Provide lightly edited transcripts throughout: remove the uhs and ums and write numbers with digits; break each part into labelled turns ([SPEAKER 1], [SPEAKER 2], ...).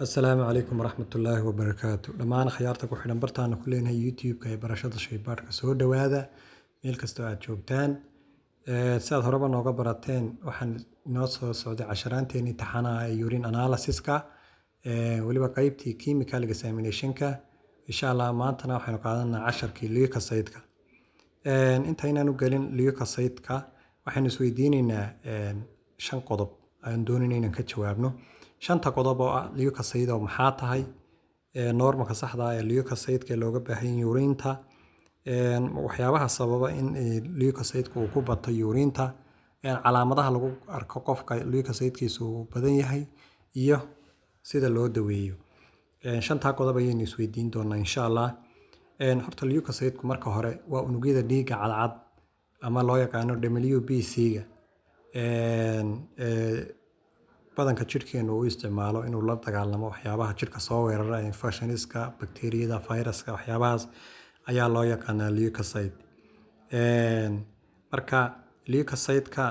[SPEAKER 1] Asalaamu calaykum waraxmatullaahi wabarakaatu. Dhammaan akhyaarta ku xidhan bartaana ku leenahay YouTube-ka ee Barashada Shaybaadhka, soo dhowaada meel kastoo aad joogtaan. Si aad horeba nooga barateen, waxaan inoo soo socday casharaanteenii taxanaha ee urine analysis-ka, weliba qeybtii chemical examination-ka. Insha Allah maantana waxaynu qaadanaa casharkii leukocyte-ka. Intaynaan u gelin leukocyte-ka, waxaynu isweydiineynaa shan qodob aan doonayno inaan ka jawaabno. Shanta qodob oo ah: leukocyte oo maxaa tahay, normalka saxda ah ee leukocyte-ka looga baahan yahay urinta, waxyaabaha sababa in leukocyte-ka uu ku bato urinta, calaamadaha lagu arko qofka leukocyte-kiisu uu badan yahay, iyo sida loo daweeyo. Shantaa qodob ayaynu isweydiin doonaa insha Allah. Horta leukocyte-ku marka hore waa unugyada dhiigga cadcad ama loo yaqaano WBC-ga badanka jidhkeenu uu isticmaalo inuu la dagaalamo waxyaabaha jidhka soo weerara, infectionska, bakteeriyada, viruska, waxyaabahaas ayaa loo yaqaanaa leukocyte. Marka leukocyte-ka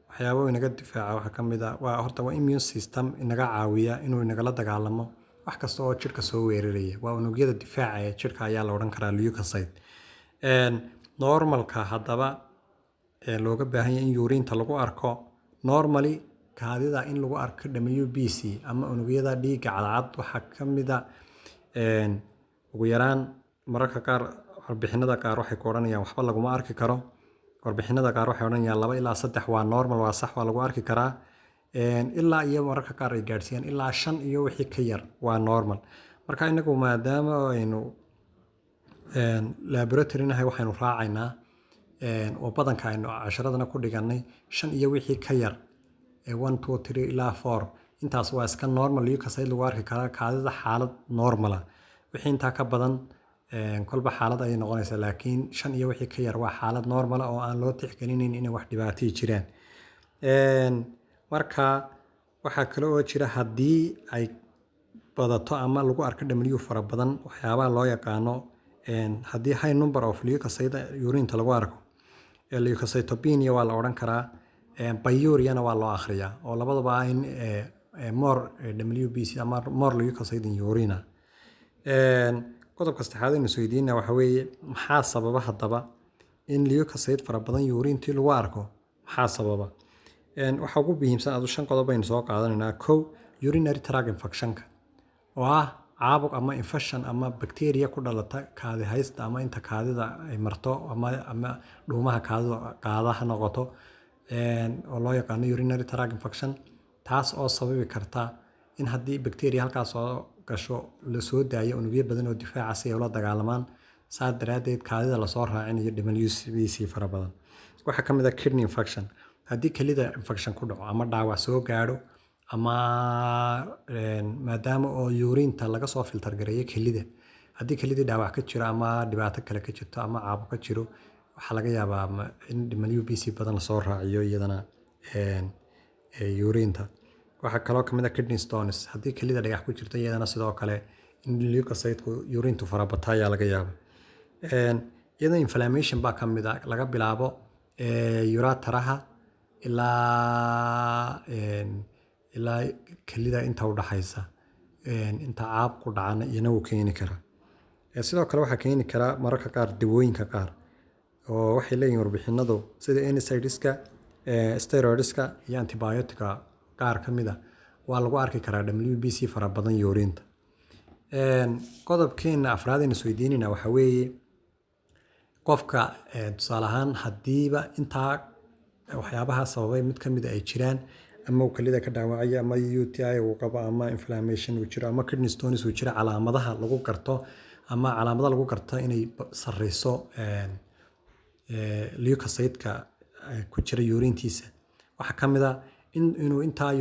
[SPEAKER 1] waxyaabo inaga difaaca waxaa ka mid ah, waa horta waa immune system inaga caawiya inuu inagala dagaalamo wax kasta oo jidhka soo weeraraya. Waa unugyada difaaca ee jidhka ayaa la odhan karaa leukocyte. Normalka haddaba ee looga baahan yahay in urinta lagu arko, normally kaadida in lagu arko WBC ama unugyada dhiigga cadcad, waxaa ka mid ah ugu yaraan, mararka qaar warbixinada qaar waxay ku odhanayaan waxba laguma arki karo, warbixinada qaar waxay odhanayaan 2 ilaa 3 waa normal, waa sax, waa lagu arki karaa, ilaa iyo mararka qaar ay gaadhsiiyaan ilaa 5 iyo wixii ka yar waa normal. Marka inagu maadaama aynu laboratory nahay, waxaynu raacaynaa oo badanka aynu casharadana ku dhiganay 5 iyo wixii ka yar, 1, 2, 3 ilaa 4, intaas waa iska normal leukocyte lagu arki karaa kaadida xaalad normal ah. Wixii intaa ka badan kolba xaalad ayay noqonaysaa, laakiin 5 iyo wixii ka yar waa xaalad normal ah oo aan loo tixgelinayn inay wax dhibaatay jiraan. Marka waxaa kale oo jira, haddii ay badato ama lagu arko W fara badan, waxyaabaha loo yaqaano, haddii high number of leukocyte urinta lagu arko, leukocytopenia waa la odhan karaa, pyuriana waa loo akhriyaa, oo labadaba ah in more WBC ama more leukocyte in urine. Qodobka saddexaad aynu isweydiinaa waxa weeye: maxaa sababa haddaba in leukocyte fara badan urintii lagu arko? Maxaa sababa? Waxa ugu muhiimsan adu shan qodob baynu soo qaadanaynaa. Kow, urinary tract infectionka oo ah caabuq ama infection ama bacteria ku dhalata kaadi haysta ama inta kaadida ay marto ama dhuumaha kaadida qaada ha noqoto, oo loo yaqaano urinary tract infection, taas oo sababi karta in haddii bacteria halkaas soo gasho lasoo daayo unugyo badan oo difaaca si ay ula dagaalamaan, saa daraaddeed kaadida lasoo raacinayo WBC fara badan. Waxaa ka mid ah kidney infection, haddii kelida infection ku dhaco ama dhaawac soo gaadho, ama maadaama oo urinta laga soo filter gareeyo kelida, haddii kelidii dhaawac ka jiro ama dhibaato kale ka jirto ama caabuq ka jiro, waxaa laga yaabaa in WBC badan lasoo raaciyo iyadana urinta. Waxaa kaloo kamid ah kidney stones, haddii kelida dhagax ku jirto, iyadana sidoo kale in leukocyte-ku urintu farabata ayaa laga yaabaa. Iyadana inflammation baa kamid ah, laga bilaabo ureteraha ilaa kelida inta udhaxaysa, inta caabuq ku dhacana iyana wuu keeni karaa. Sidoo kale waxaa keeni karaa mararka qaar dawooyinka qaar, oo waxay leeyihiin warbixinadu sida NSAIDska, steroidska iyo antibiotica qaar ka mid ah waa lagu arki karaa WBC fara badan urinta. Qodobkeena afraad aynu isweydiinayna waxaa weeye: qofka tusaale ahaan haddiiba intaa waxyaabaha sababay mid ka mid ay jiraan, ama uu kelida ka dhaawacayo, ama UTI uu qabo, ama inflammation uu jiro, ama kidney stones uu jiro, calaamadaha lagu garto ama calaamadaha lagu garto inay sareyso leukocyte-ka ku jira urintiisa waxaa ka mid ah inuu intaa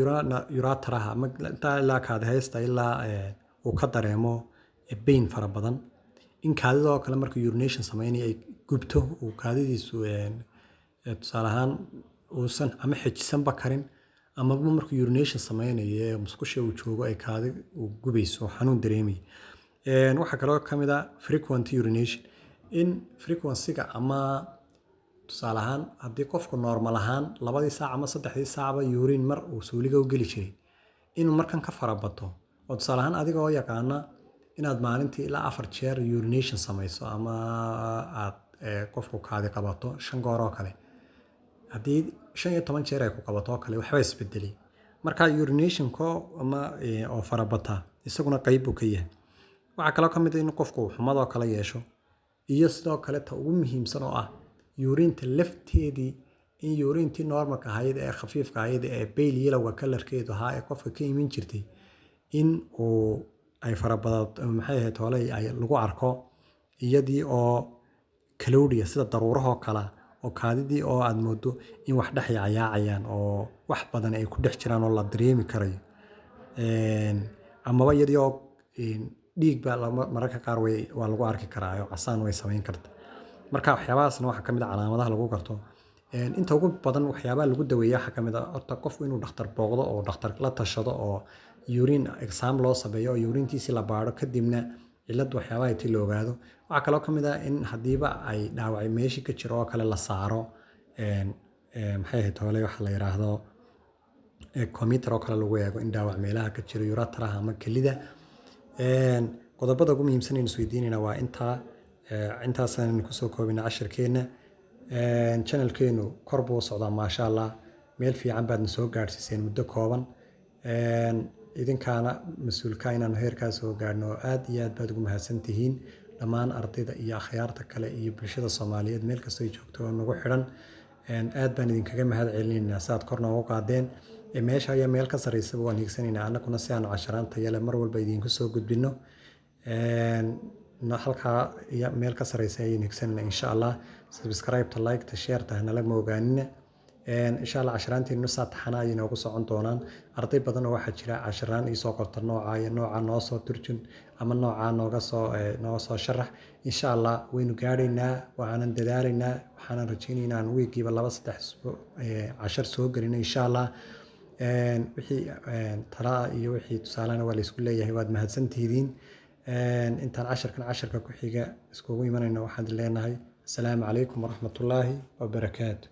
[SPEAKER 1] ureteraha ama intaa ilaa kaadihaysta ilaa uu ka dareemo pain fara badan, in kaadida oo kale markuu urination sameynayo ay gubto, uu kaadidiisu tusaale ahaan uusan ama xejisanba karin, amaba markuu urination sameynayo ee musqusha uu joogo ay kaadi uu gubayso oo xanuun dareemayo. Waxaa kaloo ka mid ah frequent urination, in frequency-ga ama tusaale ahaan haddii qofku normal ahaan 2dii saac ama 3dii saacba urine mar uu suuliga u geli jiray, inuu markan ka farabato oo Oo tusaale ahaan adiga oo yaqaana inaad maalintii ilaa 4 jeer urination samayso ama aad qofku kaadi qabato 5 goor oo kale, haddii 15 jeer ay ku qabato oo kale, waxba isbedelay. Marka urinationka ama oo farabata isaguna qayb buu ka yahay. Waxaa kaloo ka mid ah in qofku uu xumad oo kale yeesho, iyo sidoo kale ta ugu muhiimsan oo ah urinta lafteedii, in urintii normalka ahayd ee khafiifka ahayd ee pale yellowga kalarkeedu ahaa ee qofka ka iman jirtay in uu ay farabadato, maxay ahayd hore, ay lagu arko iyadii oo cloudy, sida daruuraha oo kale, oo kaadidii oo aad moodo in wax dhex yaacayaan oo wax badan ay ku dhex jiraan oo la dareemi karayo, amaba iyadii oo dhiig baa mararka qaar waa lagu arki karaa oo casaan way samayn kartaa. Marka waxyaabahaasna waxaa ka mid ah calaamadaha lagu garto. Inta ugu badan waxyaabaha lagu daweeya waxaa ka mid ah horta qofku inuu dhakhtar booqdo oo dhakhtar la tashado oo urine exam loo sameeyo oo urintiisi la baadho, kadibna cilad waxyaabaha ay tii la ogaado. Waxaa kaloo ka mid ah in haddiiba ay dhaawacay meeshii ka jiro oo kale la saaro, maxay ahayd hore, waxa la yiraahdo computer oo kale lagu eego in dhaawac meelaha ka jiro ureter-aha ama kelida. Qodobada ugu muhiimsan aynu isweydiinayna waa intaa. Intaasaan kusoo koobina cashirkeenna. Channelkeenu kor buu u socdaa, maasha Allah, meel fiican baadna soo gaadhsiiseen muddo kooban. Idinkaana mas-uulka inaanu heerkaa soo gaadhno. Aad iyo aad baad ugu mahadsantihiin dhammaan ardayda iyo akhyaarta kale iyo bulshada Soomaaliyeed meel kastoo ay joogto oo nagu xidhan. Aad baan idinkaga mahad celinaynaa si aad kor noogu qaadeen. Meesha iyo meel ka sarreysaba waan hiigsanaynaa annaguna si aanu casharaan tayo leh mar walba idinku soo gudbino. Halkaa iyo meel ka sarreysa ayaynu hiigsanaynaa, insha Allah. Subscribe-ta, like-ta, share-ta hanala moogaanina. Insha Allah casharaanteenu saa taxana ayay noogu socon doonaan. Arday badan oo waxaa jira casharaan iisoo qorta nooca iyo nooca noo soo turjun ama noocaa nooga soo noo soo sharax. Insha Allah waynu gaadhaynaa, waxaanan dadaalaynaa, waxaanan rajaynaynaa inaan wiigiiba 2, 3 cashar soo gelino, insha Allah. Wixii talaa iyo wixii tusaalena waa la isku leeyahay. Waad mahadsantihiin. Intaan casharkan casharka ku xiga iskugu imanayno, waxaan leenahay asalaamu calaykum waraxmatullaahi wabarakaatu.